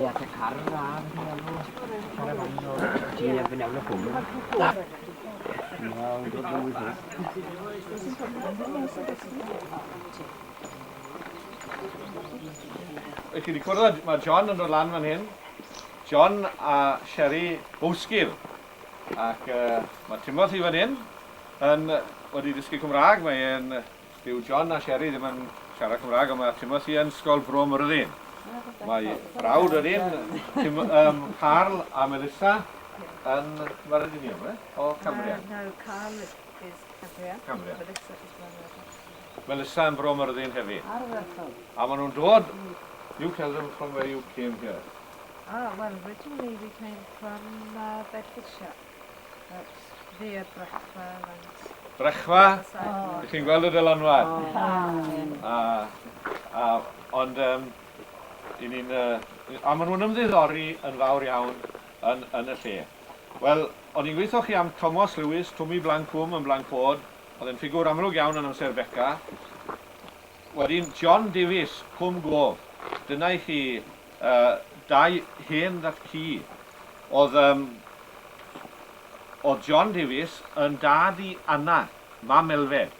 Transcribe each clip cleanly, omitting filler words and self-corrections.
at y car yna, caravan o ti erbyn iawn y cwm. Ych chi wedi cwrdd â, mae John yn dod lan fan hyn. John a Sherry Bowskill. Ac uh, mae Timothy fan hyn yn wedi dysgu Cymraeg. Mae e'n, dyw John a Sherry ddim yn siarad Cymraeg, ond mae Timothy yn Sgol Bro Myrddin. Mae brawd wedyn, Tim, um, Carl a Melissa, yn Myrddinion, e? O Cambria. No, Carl is Cambria. Cambria. Melissa is Bro Myrddin. Melissa yn Bro Myrddin hefyd. A maen nhw'n dod, you tell them from where you came here. Ah, well, originally we came from Bedfordshire, but via Brechfa and... Brechfa, oh. Ych chi'n gweld y dylanwad. Oh. A, a, ond, um, i ni'n, a maen nhw'n ymddiddori yn fawr iawn yn, yn y lle. Wel, o'n i'n gweithio chi am Thomas Lewis, Twmi Blancwm yn Blancod, oedd e'n ffigwr amlwg iawn yn amser Beca. Wedyn John Davies, Cwm Gof, dyna i chi dau hen dad-cu. Oedd, um, oedd John Davies yn dad i Anna, mam Elfed,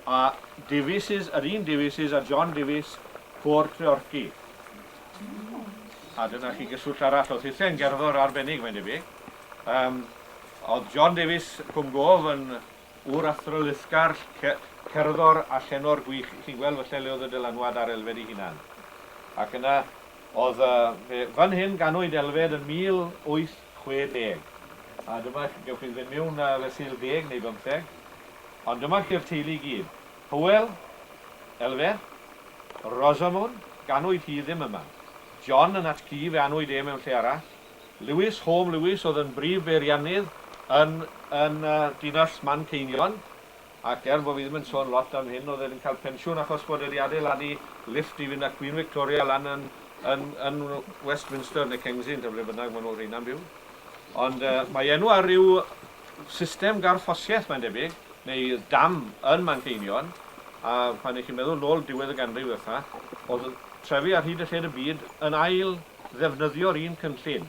a Davieses, yr un Davieses a John Davies, Côr Treorci. A dyna chi gyswllt arall, oedd hithau'n gerddor arbennig, mae'n debyg. Um, oedd John Davies Cwm Gof yn ŵr athrylithgar, cerddor a llenor gwych. Chi'n gweld falle le oedd y dylanwad ar Elfed ei hunan. Ac yna, oedd, fe, fan hyn ganwyd Elfed yn 1860. A dyma, gewch chi fynd mewn fesul deg neu bymtheg. Ond dyma chi'r teulu i gyd. Hywel, Elfed, Rosamund, ganwyd hi ddim yma. John yn at-cu, fe anwyd e mewn lle arall. Lewis Home Lewis oedd yn brif beiriannydd yn yn dinas Manceinion, ac er bod fi ddim yn sôn lot am hyn, oedd e yn cael pensiwn achos bod e wedi adeiladu lifft i fynd â Queen Victoria lan yn yn yn Westminster neu Kensington, ble bynnag maen nhw rheina'n byw. Ond uh, mae enw ar ryw system garffosiaeth, mae'n debyg, neu dam yn Manceinion, a pan ych chi'n meddwl nôl diwedd y ganrif ddiwetha, oedd trefi ar hyd y lled y byd yn ail ddefnyddio'r un cynllun.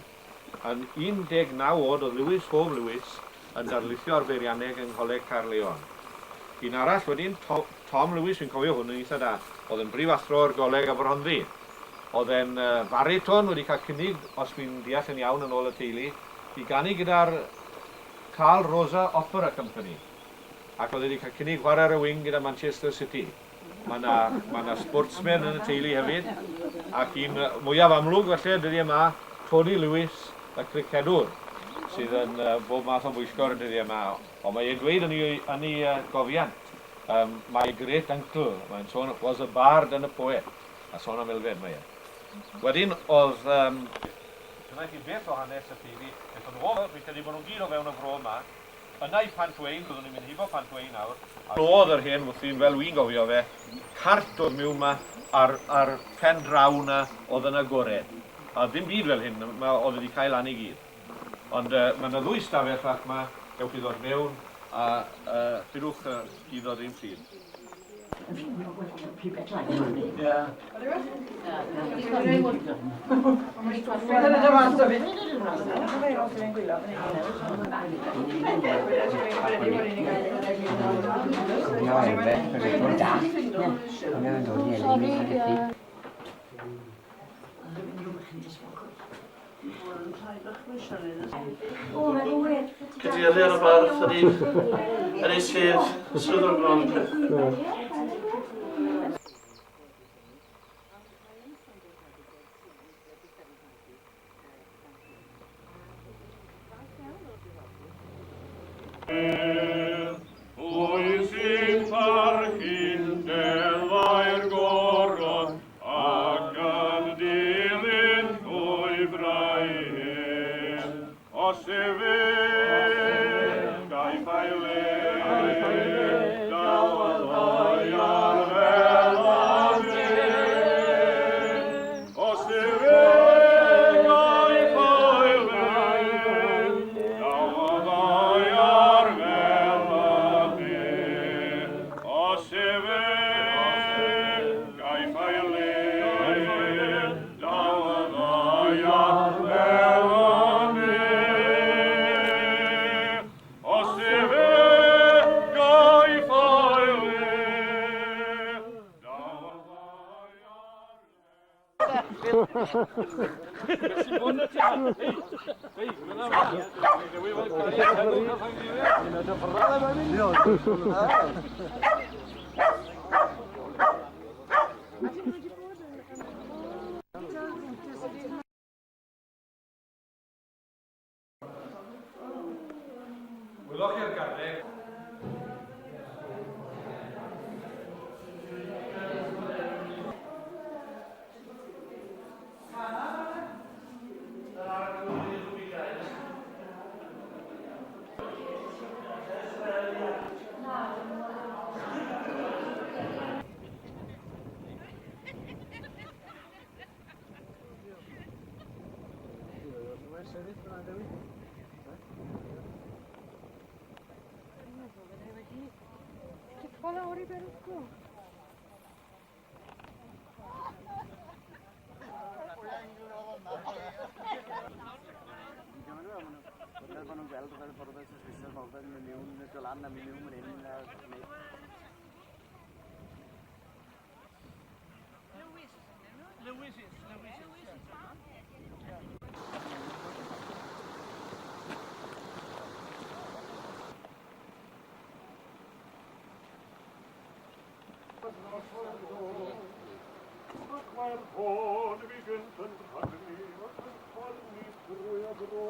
Yn 19 oed oedd Lewis Home Lewis yn darlithio ar beirianneg yng Ngholeg Caerleon. Un arall wedyn, Tom Lewis, fi'n cofio hwn yn eitha da, oedd yn brifathro o'r Goleg Aberhonddu. Oedd e'n bariton, wedi cael cynnig, os fi'n deall yn iawn yn ôl y teulu, i ganu gyda'r Carl Rosa Opera Company. Ac oedd e wedi cael cynnig chwarae ar y wing gyda Manchester City. Mae yna ma 'na sportsmen yn y teulu hefyd, ac un mwyaf amlwg falle dyddiau yma, Tony Lewis, y cricedwr, sydd yn bob math o bwyllgor y dyddiau yma. Ond mae e'n dweud yn ei, yn ei gofiant, um, my great uncle, mae'n sôn, was a bard and a poet, a sôn am Elfed mae e. Wedyn oedd, um, dyna i chi beth o hanes y teulu, aethon nhw o, fi'n credu bod nhw gyd o fewn y fro yma, Yna i Pant Wayne, byddwn ni'n mynd heibo Pant Wayne nawr. A o'dd yr hen fwthyn, fel wi'n gofio fe, cart o'dd miwn 'ma a'r a'r pen draw 'na o'dd yn agored. A o'dd dim byd fel hyn, ma' o'dd e 'di cau lan i gyd. Ond yy ma' 'na ddwy stafell fach 'ma, gewch chi ddod mewn a yy pidwch yy guddo ddim pryd. Cadeirydd y bardd yr un, yr un sydd swyddogol. Pwy sy'n parchu deddfau'r goron ac yn dilyn llwybrau hen? Os efe gaiff ei le, daw y ddaear fel y dyn. Os efe gaiff ei le, daw y ddaear fel y dyn. Os efe gaiff ei le, daw y ddaear. Wylwch chi'r garreg. Tipio lawr i berwgl. Ac mae'r ffôn fi gynt yn rhagni ac yn chwalni drwy y bro.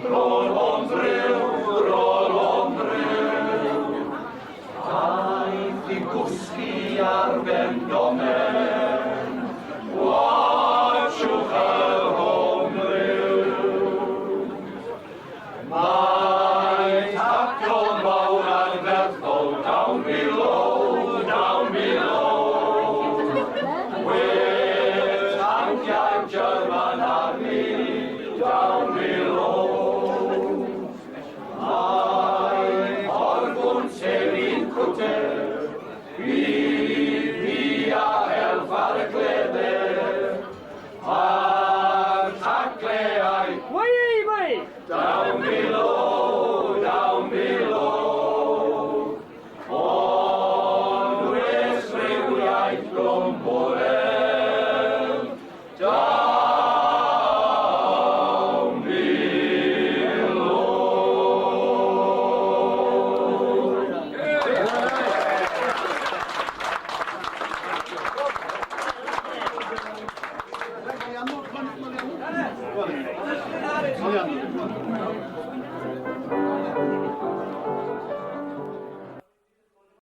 Roll on through, roll on through. Daeth i gwsgu ar ben domen, Watchwch yr homryw. Mae taclo'n fawr anferthol down below, down below. With tanciau German Army down below. Mae horgwn sefin cwter, bydd hi a elf ar y cledder, a'r tacleau Wei, wei! Down below, down below. Ond wes rhyw iaith gwmporel, down below.